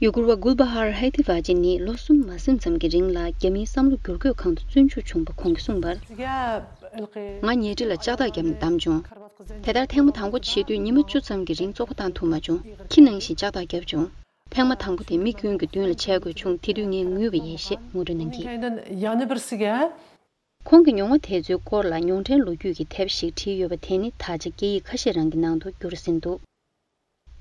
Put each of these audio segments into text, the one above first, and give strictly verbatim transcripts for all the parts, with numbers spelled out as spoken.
ཡུ་གུར་བ་གུལ་བྷ་ཧར་ཧའེ་ཏི་བྷ་ཅི་ནི་ལོ་གསུམ་མ་ཟིན་ཙམ་གྱི་རིང་ལ་རྒྱ་མིའི་བསམ་བློ་བསྒྱུར་བཀོད་ཁང་དུ་བཙོན་འཇུག་བྱུང་བ་ཁོང་གིས་གསུངས་པར། ང་ཉལ་ཁྲི་ལ་ལྕགས་ཐག་བརྒྱབ་ནས་བསྡམས་བྱུང་། དེ་ལྟར་ཐེངས་མ་དང་པོ་བྱེད་དུས་ཉི་མ་བཅུ་ཙམ་གྱི་རིང་བཙོག་པ་བཏང་ཐུབ་མ་བྱུང་། ཁྱི་ནང་བཞིན་ལྕགས་ཐག་བརྒྱབ་བྱུང་། ཐེངས་མ་དང་པོ་དེ་མི་ཀུན་གྱི་མདུན་ལ་བྱས་དགོས་བྱུང་། དེ་དུས་ངས་ངུས་པ་ཡིན་ཞེས་ངོ་སྤྲོད་གནང་གིས། ཁོང་གིས་མྱོང་བ་དེ་ཚོའི་སྐོར་ལ་མྱོང་འཕྲིན་ལོ་རྒྱུས་ཀྱི་དེབ་ཞིག་བྲིས་ཡོད་པ་དེ་ནི་ད་ཆ་སྐད་ཡིག་ཁ་ཤས་རང་གི་ནང་དུ་བསྒྱུར་ཟིན་འདུག་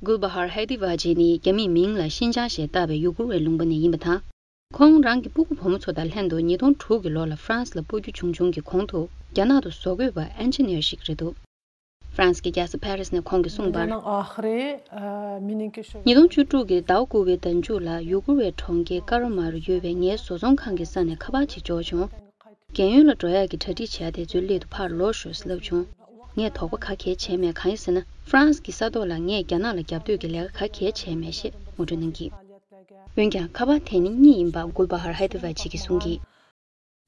གུལ་བྷ་ཧར་ཧའེ་ཏི་བྷ་ཅི་ནི་རྒྱ་མིའི་མིང་ལ་ཤིན་ཅང་ཞེས་བཏགས་པའི་ཡུ་གུར་བའི་ལུང་པ་ནས་ཡིན་པ་དང་། ཁོང་རང་གི་སྤུ་གུ་བུ་མོ་ཚོ་དང་ལྷན་དུ་ཉིས་སྟོང་དྲུག་གི་ལོ་ལ་ཧྥ་རན་སི་ལ་སྤོ་རྒྱུ་བྱུང་བྱུང་གི་གོང་དུ་རྒྱ་ནག་ཏུ་བཟོ་བཀོད་པ་ཨེན་ཇི་ནེར་ཞིག་རེད་འདུག་ཧྥ་རན་སི་གི་རྒྱལ་ས་ཕ་རི་སི་ནས་ཁོང་གིས་གསུངས་པར། ཉིས་སྟོང་བཅུ་དྲུག་གི་ཟླ་བ་དགུ་པའི་ཟླ་མཇུག་ལ་ཡུ་གུར་བའི་གྲོང་ཁྱེར་ཀ་རོ་མ་རུ་ཡོད་པའི་ངའི་བཟོ་ཚོང་ཁང་གི་ས་ནས་ཁ་པར་ཅིག་འབྱོར་བྱུང་། རྒན་ཡོལ་ལ་འགྲོ་ཡག་གི་གྲ་སྒྲིག་བྱས་དེ་ཚོའི་སླད་དུ་ཕར་ལོག་ཤོག་ལབ་བྱུང་། ངས་དོགས་པ་ག་གེ་བྱས་མེད། གང་ཡིན་ཟེར་ན། ཧྥ་རན་སི་གི་ས་ཐོག་ལ་ངས་རྒྱ་ནག་ལ་རྒྱབ་གཏོད་ཀྱི་ལས་ཀ་ག་གེ་བྱས་མེད་ཞེས་ངོ་སྤྲོད་གནང་གིས། འོན་ཀྱང་ཁ་པར་དེ་ནི་གཉིས་ཡིན་པ་གུལ་བྷ་ཧར་ཧའེ་ཏི་བྷ་ཅི་གིས་གསུངས་གིས།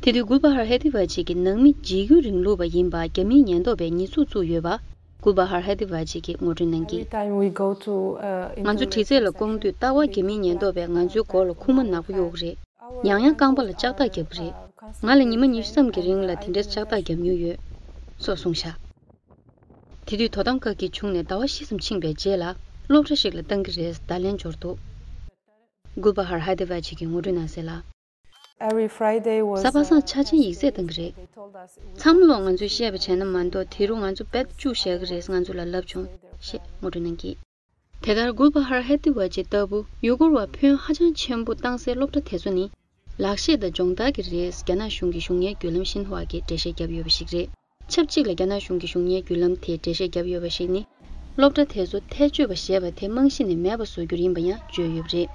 དེ་དུས་གུལ་བྷ་ཧར་ཧའེ་ཏི་བྷ་ཅི་གིས་ནང་མི་འཇིགས་སྐུལ་རིང་ལུགས་པ་ཡིན་པ་རྒྱ་མིའི་ཉེན་རྟོག་པས་ཉེས་འཛུགས་བཙུགས་ཡོད་པ། གུལ་བྷ་ཧར་ཧའེ་ཏི་བྷ་ཅི་གིས་ངོ་སྤྲོད་གནང་གིས། Time we go to, uh, ང་ཚོ་དྲི་རྩད་ལ་སྐོང་དུས་རྟག་པར་རྒྱ་མིའི་ཉེན་རྟོག་པས་ང་ཚོའི་མགོ་ལ་ཁུག་མ་ནག་པོ་གཡོག་གི་རེད། ཡང་ཡང་རྐང་པ་ལ་ལྕགས་ཐག་བརྒྱབ་ཀྱི་རེད། ང་ལ་ཉི་མ་ཉི་ཤུ་ཙམ་གྱི་རིང་ལ་དེ་འདྲའི་ལྕགས་ཐག་བརྒྱབ་མྱོང་ཡོད། སོགས་གསུངས་བཞག་དེ་དུས་དོ་དམ་བཀག་སྐྱིལ་བྱུང་ནས་ཟླ་བ་བཞི་ཙམ་ཕྱིན་པའི་རྗེས་ལ་སློབ་གྲྭ་ཞིག་ལ་བཏང་གི་རེད། བརྡ་ལན་འབྱོར་འདུག་གུལ་བྷ་ཧར་ཧའེ་ཏི་བྷ་ཅི་གིས་ངོ་སྤྲོད་གནང་གསལ་ལ། Every Friday was, གཟའ་པ་སངས་འཆར་ཅན་ཡིག་ཚད་བཏང་གི་རེད། ཚང་མ་ལོག་ང་ཚོས་བཤད་པ་བྱས་ན་མ་གཏོགས་དེ་རུ་ང་ཚོ་དཔེ་བཅུག་བཞག་གི་རེད། ང་ཚོ་ལ་ལབ་བྱུང་ཞེས་ངོ་སྤྲོད་གནང་གིས། དེ་ལྟར་གུལ་བྷ་ཧར་ཧའེ་ཏི་བྷ་ཅི་ལྟ་བུ་ཡུ་གུར་བ་ཕོན་ཧ་ཅང་ཆེན་པོ་བཏང་སའི་སློབ་གྲྭ་དེ་ཚོ་ནི་ལག་ཤེས་དང་སྦྱོང་བརྡར་གྱི་རེས་རྒྱ་ནག་གཞུང་གི་གཞུང་གཉེར་བརྒྱུད་ལམ་ཤིན་ཧྭ་གིས་འགྲེལ་བཤད་བརྒྱབ་ཡོད་པ་ཞིག་རེད། ཆབས་ཅིག་ལ་རྒྱ་ནག་གཞུང་གི་གཞུང་གཉེར་བརྒྱུད་ལམ་དེས་འགྲེལ་བཤད་བརྒྱབ་ཡོད་པ་ཞིག་ནི། སློབ་གྲྭ་དེ་ཚོ་ཐལ་སྤྱོད་པ་ཞེས་པ་དེ་རྨང་གཞི་ནས་མེད་པ་བཟོ་རྒྱུ་ཡིན་པ་ཡང་བརྗོད་ཡོད་པ་རེད།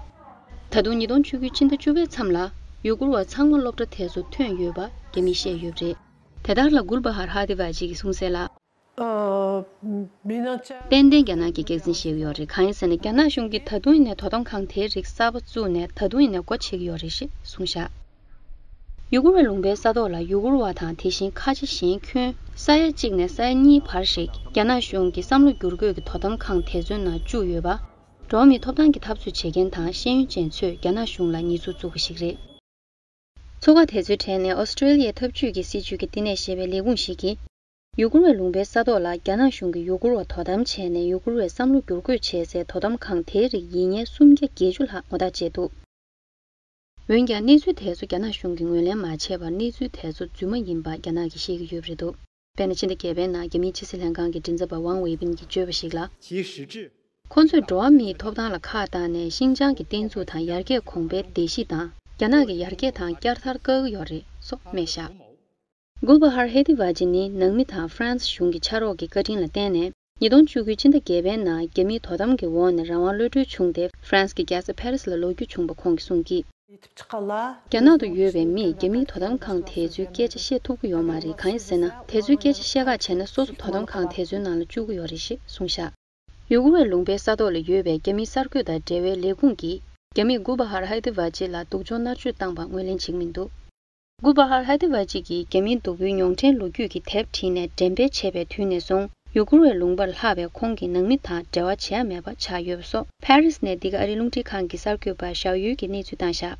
ད་དུང་ཉིས་སྟོང་བཅུ་དགུ་ཕྱི་ཟླ་བཅུ་པའི་མཚམས་ལ་ཡུ་གུར་བ་ཚང་མ་སློབ་གྲྭ་དེ་ཚོ་ཐོན་ཡོད་པ་རྒྱ་མིས་བཤད་ཡོད་པ་རེད། དེ་ལྟར་ལ་གུལ་བྷ་ཧར་ཧ་ཏི་བྷ་ཅི་གིས་གསུངས་གསལ་ལ། ཏན་ཏན་རྒྱ་ནག་གིས་སྐྱག་རྫུན་བཤད་ཀྱི་ཡོད་རེད། གང་ཡིན་ཟེར་ན་རྒྱ་ནག་གཞུང་གིས་ད་དུང་ཡིན་ནའི་དོ་དམ་ཁང་དེའི་རིགས་གསར་པ་བཙུགས་ནས་ད་དུང་ཡིན་ནའི་སྒོ་ཕྱེ་གི་ཡོད་རེད་ཞེས་གསུངས་བཞག་ཡུ་གུར་བའི་ལུང་པའི་ས་ཐོག་ལ་ཡུ་གུར་བ་དང་དེ་བཞིན་ཁ་ཆེ་གཞན་ཁྱོན་ས་ཡ་གཅིག་ནས་ས་ཡ་གཉིས་བར་ཞིག་རྒྱ་ནག་གཞུང་གི་བསམ་བློ་བསྒྱུར་བཀོད་ཀྱི་དོ་དམ་ཁང་དེ་ཚོའི་ནང་བཅུག་ཡོད་པ། འགྲོ་བ་མིའི་ཐོབ་ཐང་གི་འཐབ་རྩོད་བྱེད་མཁན་དང་ཤེས་ཡོན་ཅན་ཚོས་རྒྱ་ནག་གཞུང་ལ་ཉེས་འཛུགས་བཙུགས་པ་ཞིག་རེད། ཚོགས་ཁག་དེ་ཚོའི་གྲས་ནས་ཨོ་སི་ཀྲེ་ལི་ཡའི་འཐབ་ཇུས་ཀྱི་སྲིད་ཇུས་ཀྱི་བསྟི་གནས་ཞེས་པའི་ལས་ཁུངས་ཤིག་གིས། ཡུ་གུར་བའི་ལུང་པའི་ས་ཐོག་ལ་རྒྱ་ནག་གཞུང་གིས་ཡུ་གུར་བ་དོ་དམ་བྱས་ནས་ཡུ་གུར་བའི་བསམ་བློ་བསྒྱུར་བཀོད་བྱེད་སའི་དོ་དམ་ཁང་དེའི་རིགས་ཡིན་ཉེན་སུམ་བརྒྱ་བརྒྱད་ཅུ་ལྷག་ངོ་རྟགས་བཅད་འདུག་འོན་ཀྱང་གནས་ཚུལ་དེ་ཚོ་རྒྱ་ནག་གཞུང་གིས་ངོས་ལེན་མ་བྱས་པར་གནས་ཚུལ་དེ་ཚོ་རྫུན་མ་ཡིན་པ་རྒྱ་ནག་གིས་བཤད་ཀྱི་ཡོད་པ་རེད་འདུག་དཔེར་ན་ཕྱི་ཟླ་བརྒྱད་པའི་ནང་རྒྱ་མིའི་ཕྱི་སྲིད་ལྷན་ཁང་གི་མགྲིན་ཚབ་པ་ཝང་ཝེ་པིན་གྱིས་བརྗོད་པ་ཞིག་ལ། ཁོ་ཚོས་འགྲོ་བ་མིའི་ཐོབ་ཐང་ལ་ཁག་བཏང་ནས་ཤིན་ཅང་གི་བརྟན་ཚུགས་དང་ཡར་རྒྱས་གོང་འཕེལ་བརྡལ་བཤིག་དང་རྒྱ་ནག་གི་ཡར་རྒྱས་དང་བསྐྱར་དར་བཀག་གི་ཡོད་རེད་སོགས་སྨྲས་བཞག་གུལ་བྷ་ཧར་ཧེ་ཏི་བྷ་ཅི་ནི་ནང་མི་དང་ཧྥ་རན་སི་གཞུང་གི་ཕྱག་རོགས་ཀྱི་བཀའ་དྲིན་ལ་བརྟེན་ནས། ཉིས་སྟོང་བཅུ་དགུ་ཕྱི་ཟླ་བརྒྱད་པའི་ནང་རྒྱ་མིའི་དོ་དམ་གྱི་འོག་ནས་རང་དབང་གློད་གྲོལ་བྱུང་སྟེ་ཧྥ་རན་སི་གི་རྒྱལ་ས་ཕ་རི་སི་ལ་ལོག་རྒྱུ་བྱུང་བ་ཁོང་གིས་གསུངས་ཀྱིས། རྒྱ་ནག་ཏུ་ཡོད་པའི་མིས་རྒྱ་མིའི་དོ་དམ་ཁང་དེ་ཚོའི་སྐད་ཆ་བཤད་ཐུབ་ཀྱི་ཡོད་མ་རེད། གང་ཡིན་ཟེར་ན། དེ་ཚོའི་སྐད་ཆ་བཤད་ཁག་བྱས་ན་སོ་སོ་དོ་དམ་ཁང་དེ་ཚོའི་ནང་ལ་བཅུག་གི་ཡོད་རེད་ཞེས་གསུངས་བཞག་ཡུ་གུར་བའི་ལུང་པའི་ས་ཐོག་ལ་ཡོད་པའི་རྒྱ་མིའི་གསར་འགོད་དང་འབྲེལ་བའི་ལས་ཁུངས་ཀྱིས་རྒྱ་མིས་གུལ་བྷ་ཧར་ཧེ་ཏི་བྷ་ཅི་ལ་སྡུག་སྦྱོང་མནར་གཅོད་བཏང་པ་ངོས་ལེན་བྱེད་ཀྱི་མི་འདུག་གུལ་བྷ་ཧར་ཧེ་ཏི་བྷ་ཅི་གིས་རྒྱ་མིའི་སྡུག་པོའི་མྱོང་འཕྲིན་ལོ་རྒྱུས་ཀྱི་དེབ་བྲིས་ནས་འགྲེམས་སྤེལ་བྱས་པའི་དུས་ནས་བཟུང་ཡུ་གུར་བའི་ལུང་པར་ལྷག་པའི་ཁོང་གི་ནང་མི་དང་འབྲེལ་བ་བྱས་མེད་པ་ཆགས་ཡོད་པ་སོགས་ཕ་རི་སི་ནས་འདི་ག་ཨ་རིའི་རླུང་འཕྲིན་ཁང་གི་གསར་འགོད་པ་ཞའོ་ཡུའི་གིས་གནས་ཚུལ་བཏང་བཞག